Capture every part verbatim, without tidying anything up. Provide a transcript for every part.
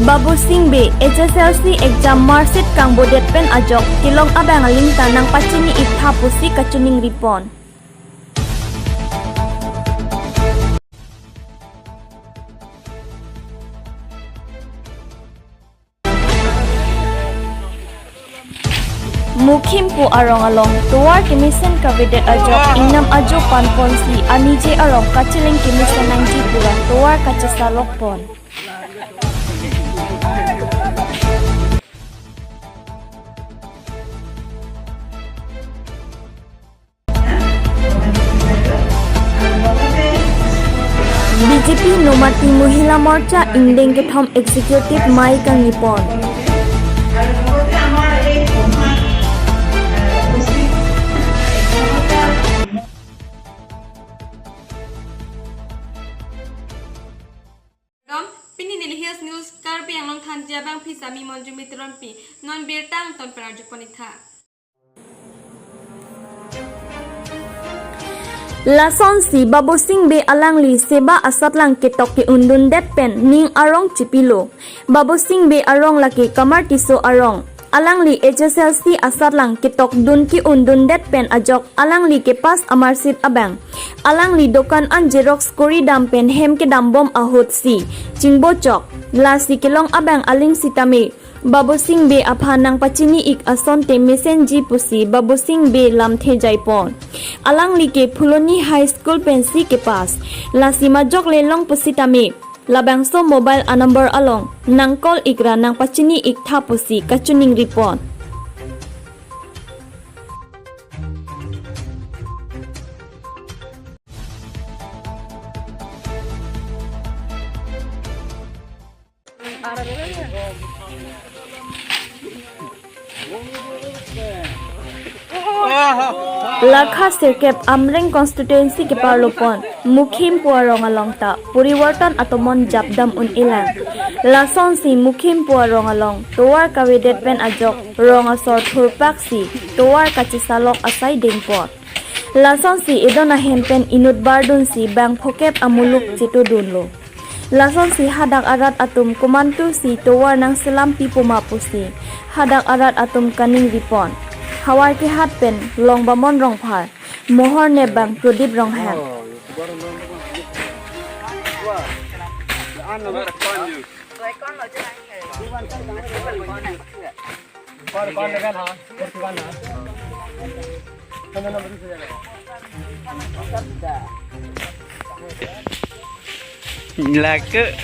Babusing Bey H S L C exam marksheet kangbodet pen ajok kelong abang aling ta nangpachini-ik tha pusi kachiningri pon. Mukhimpu arong along tovar kemesen kavedet ajok ingnam ajo pan ponsi anije arong kachelang kemesen nangji pu ra tovar kachesalok pon. B J P Nomati Mohila Morcha ingdeng kethom executive mei kangni pon. Dom, pini Nilly Hills News Karbi Anglong thanji abangpi sami Monjumi Teronpi, non birta angton pen arjupon-ik tha. Lasonsi Babusing Bey alangli seba asatlang ketok ke-undundet pen ning arong chipilo. Babusing Bey arong lake Kamar Tisso arong. Alangli H S L C asatlang ketokdun ke-undundet pen ajok alangli kepass amarksheet abang alangli dokan an xerox kori dam pen hem kedam bom ahutsi chingbochok. Lasi kelong abang aling sitame Babusing Bey aphan nangpachini-ik asonte mesenji pusi Babusing Bey lamthe jaipon. Alangli ke Phuloni High School pensi kepass. Lasi majok le long pusitame labangso mobile a-number along nang call-ik ra nangpachini-ik tha pusi kachiningri pon. Lakha sirkep Amreng constituency keparlo pon Mukhimpu arong along ta porivartan atomon japdam un-elang. Lasonsi Mukhimpu arong along tovar kavedet pen ajok rong asor thurpaksi tovar kachesalok asai dengpon. Lasonsi edon ahem pen inut bardunsi bang phokep amuluk chetodunlo. Lasonsi hadak arat atum komantusi tovar nangselam pipo ma pusi hadak arat atum kaningri pon. Hawar kehat pen Longbamon Rongphar, Mohor nepbang Prodip Ronghang. Lake.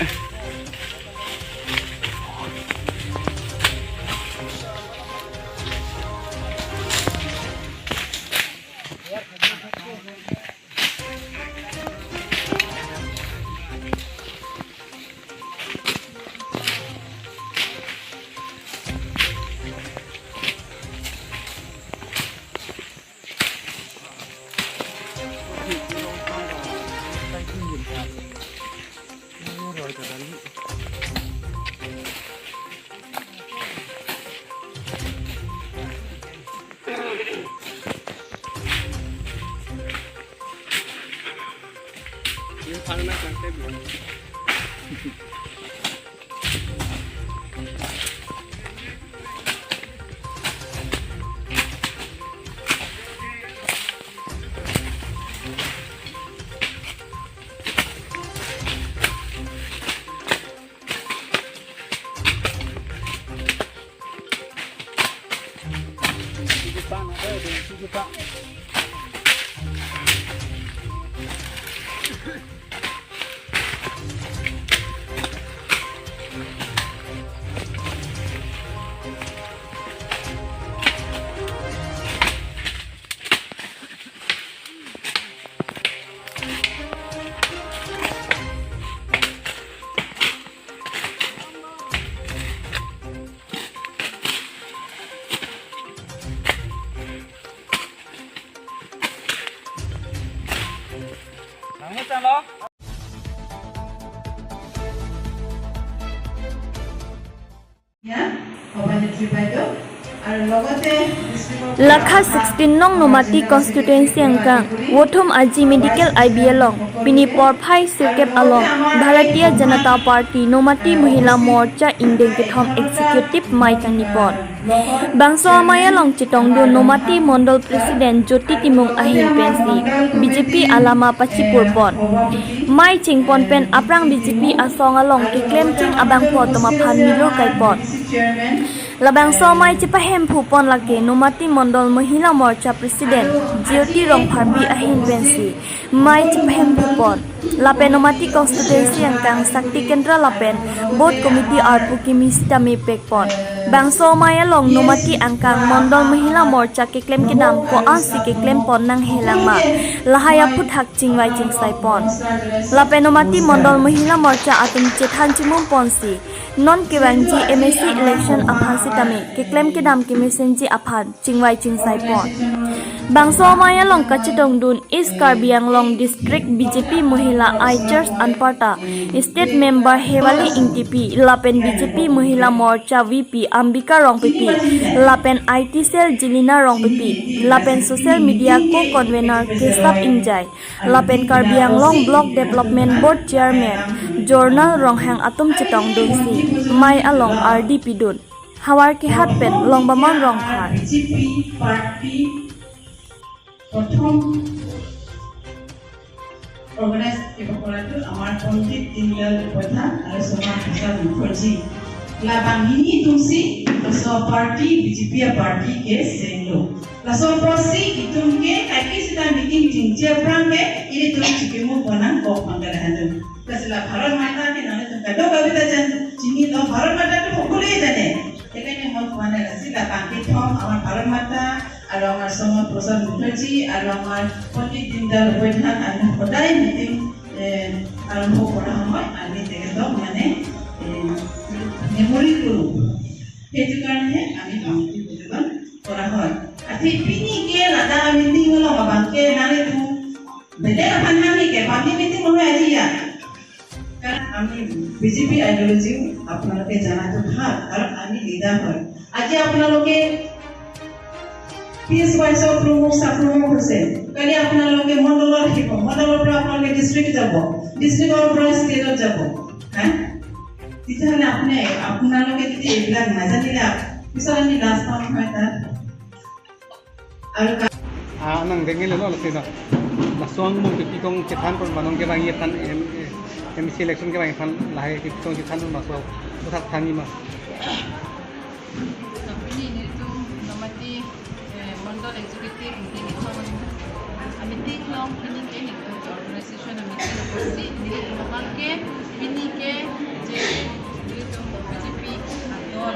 Ya, Bapak Netri Baido. Lakha sixteen nong Nomati constituency angkang Vothum Aji Medical I B along pini porphai sirkep along Bharatiya Janata Party Nomati Mahila Morcha ingdeng kethom executive amei kangnipon. Bangso amei along chetongdun Nomati Mondol President Jyoti Timung ahin pensi B J P alama pachipurpon. Amei chingpon pen aphrang B J P asong along keklem ching abangphu atum aphan milur kaipon. Labangso amei chepahemphupon lake Nomati Mondol Mahila Morcha President Jyoti Rongpharpi ahin pensi amei chepahemphupon. Lapen Nomati constituency angkang Shakti Kendra lapen Booth Committee arpu kimi sitame pekpon. Bangso amei along Nomati angkang Mondol Mahila Morcha keklem kedam ko-ansi keklempon nanghelangma, lahai aphuthak chingvai chingsaipon. Lapen Nomati Mondol Mahila Morcha atum chethan chimumponsi non kevangji M A C election aphan sitame keklem kedam kemesenji aphan chingvai chingsaipon. Bangso amei along kachetongdun East Karbi Anglong District B J P Mahila I-Charge anparta State Member Hewali Ingtipi lapen B J P Mahila Morcha V P Ambika Rongpipi lapen I T Cell Jelina Rongpipi lapen Social Media Co-Convener Kesap Ingjai lapen Karbi Anglong Block Development Board Chairman Jornal Ronghang atum chetongdunsi amei along ardi pidun. Havar Kehat pen Longbamon Rongphar. B J P party prothom organize kiba korato amar Pandit Deendayal Upadhyay aro Shyama Prasad Mukherjee. Labang hini atumsi laso party B J P a-party ke senglo. Laso apotsi itum ke kaike sita meeting chingche aphrang ke ilitum chikimupon nangkok mangkala handu. Lasi la Bharat Mata ke nanglitum kadokave ta jan chinilo, Bharat Mata to hokole jane. Elene hok mane lasi labang kethom amar Bharat Mata, aro amar Shyama Prasad Mukherjee, aro amar Pandit Deendayal Upadhyay, ami hodai meeting, eh, arambho kora somoy, ami teketok mane, eh, memory kuru. Hetu karone ami committee betul kora somoy. Athe pini ke ladak meeting lo abang ke nanglitum bedek aphan hami ke, bang meeting lo aji ya. কারণ আমি BJP ideology আপোনালোকে জানাটো ভাল, কারণ আমি লিডাৰ হয়। আজি আপোনালোকে পি এছ ৱাইছৰ প্ৰমুখ, চাব প্ৰমুখ হৈছে, কালি আপোনালোকে মণ্ডলত আহিব, মণ্ডলৰ পৰা আপোনালোকে ডিষ্ট্ৰিক্ট যাব, ডিষ্ট্ৰিক্টৰ পৰা ষ্টেটত যাব। হা? তেতিয়াহ'লে আপুনি, আপোনালোকে যদি এইবিলাক নাজানিলে আপ-, পিছত আমি লাজ পাম নহয় তাত। আৰু কা- Ah, nang dengil lo lasi na. Laso angbong kepitong chethanpon ma nong kevangji aphan M-, M C election kevangji aphan lahai kepitong chethanpon ma, laso aphuthak thanji ma. Pini nelitum Nomati, eh, Mondol Executive meeting ithon, ah, meeting along pini ke nelitum organization meeting apotsi nelitum abang ke pini ke je nelitum B J P adol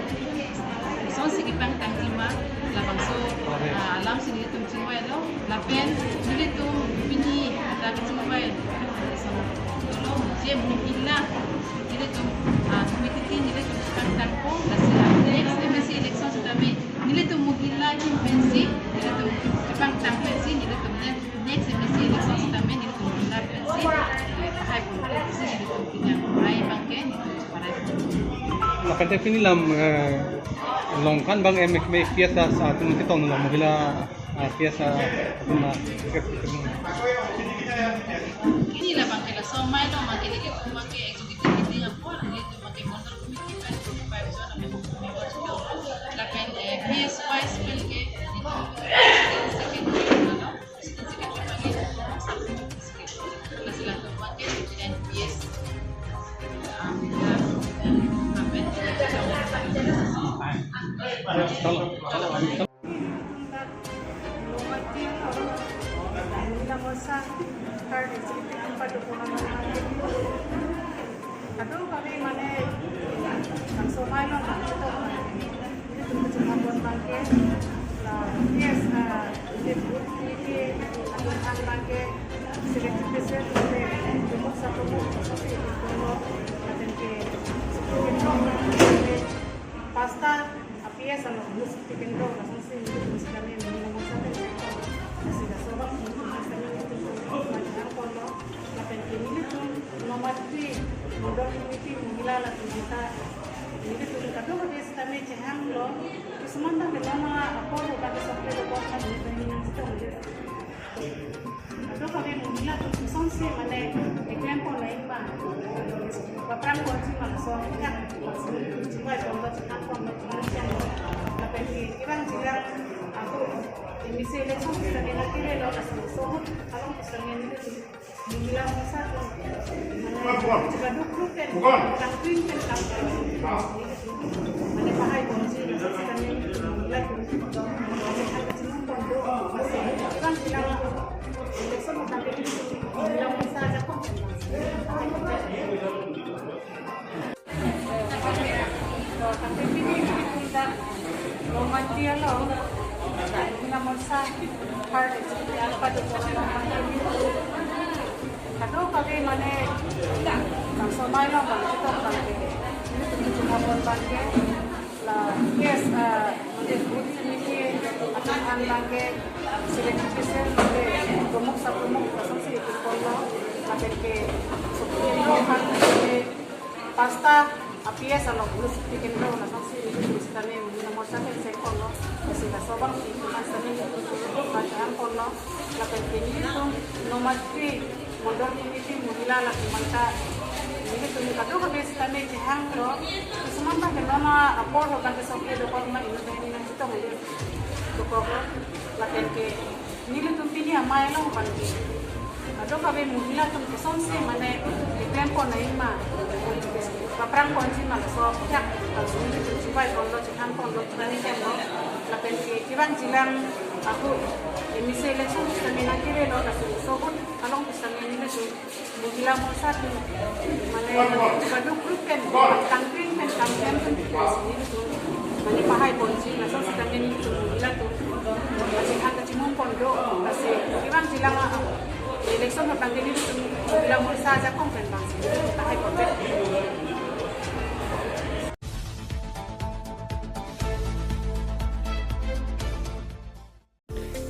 asonsi kepangtangji ma labangso, ah, alamsi nelitum chingvailo. Lapen nelitum pini ta kachingvai dolo je mohila nelitum, ah, committee nelitum kepangtangpo, lasi next M A C election sitame nelitum mohila ahin pensi nelitum kepangtang pensi nelitum ne-, next M A C election sitame nelitum mohila pensi, eh, lahai pon pensi nelitum pini amei abang ke nelitum cheparai. Lapen te pini lam, eh, Longkan abang M F M P S a, sa atum ketong lo mohila, ah, P S a, atum a, pini labang ke laso amei lo abang ke nelitum abang ke executive meeting apor nelitum abang ke Mondol Committee pen twenty-five jon abang ke members lo. Lapen, eh, P S wise pen ke nelitum secretary lo. Kadokave mane laso amei lo nangchito, nelitum kachingvaiponbang ke la P S, ah, nelitum ke atum aphan abang ke selected president, lapen pramukh, sah pramukh, lapen ke pasta a P S along booth kedo, lasonsi nelitum sitame nelitum laso abang nelitum sitame nelitum nangkolo, lapen ke nelitum Nomati Mondol Committee mohila latum kita Nelitum kadokave sitame chehanglo, kisuman ta ke nona apor lo ta ke sokle lo apor ta nelitum nangchetonglo. Kadokave mohila atum kosonsi mane eklempon nangji ma, kaprang ponji ma laso aputhak, laso chingvai ponlo, chingvai ponlo, chingvai ponlo. Lapen ke kevangji lang ako M A C election sitame nangkele lo, laso ahut along sitame nelitum mohila motsa atum mane chekaduk pen, kangpin pen, kangpin pen, mane pahai ponji, laso sitame mohila atum mane kachingvai ponlo, laso kevangji lang election sitame mohila motsa ajakong pen pahai ponji. To, tangte pini nelitum dak Longmati along mohila motsa third executive padukok along tangte pini kadokave mane bangso amei along bang chetong tangte nelitum chunghapon abang ke la, yes, ah, mane booth semithi atum an abang ke, select officer, mane pramukh sappramukh lasonsi itum ponlo, lapen ke sophi lo aphan ke pasta a P S along booth semithi kendro lasonsi itum sitame mohila motsa pen seng ponlo, lasi laso abang si itum an sitame itum chunghapon ponlo, lapen ke nelitum Nomati Mondol Committee mohila lapen manta nelitum kadokave sitame chehanglo, kisuman ta ke nona apor lo ta ke sokle lo apor ma inut nangchetonglo, dokoklo. Lapen ke nelitum pini amei along abang ke kadokave mohila atum kosonsi mane eklempon nangji ma, kaprang ponji ma laso aputhak, laso nelitum chingvai ponlo, chingvai ponlo, chingvai ponlo. Lapen ke kevangji lang ako M A C election sitame nangkele lo, laso ahut along sitame nelitum mohila motsa atum mane chekaduk pen, kangpin pen, kangpin pen, lasi nelitum mane pahai ponji, laso sitame nelitum mohila atum mane kachingvai ponlo, lasi kevangji lang election ahut tangte nelitum mohila motsa ajakong pen abang si pahai ponpe.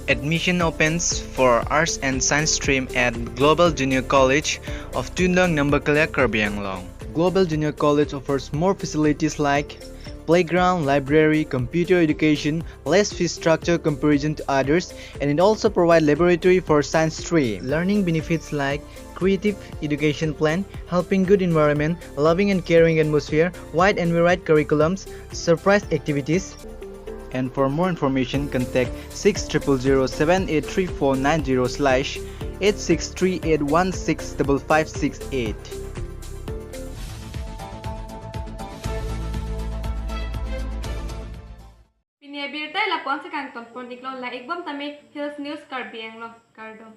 Admission opens for Arts and Science stream at Global Junior College of Tuindang, Nambakelia, Karbi Anglong. Global Junior College offers more facilities like playground, library, computer education, less fee structure comparison to others, and it also provides laboratory for science stream. Learning benefits like creative education plan, helping good environment, loving and caring atmosphere, wide and varied curriculums, surprise activities. And for more information, contact six triple zero seven eight three four nine zero slash eight six three eight one six double five six eight. Pini abirta lapu-an si kangton pon iklo, la-ikbom tame Hills News Karbi Anglong, kardom.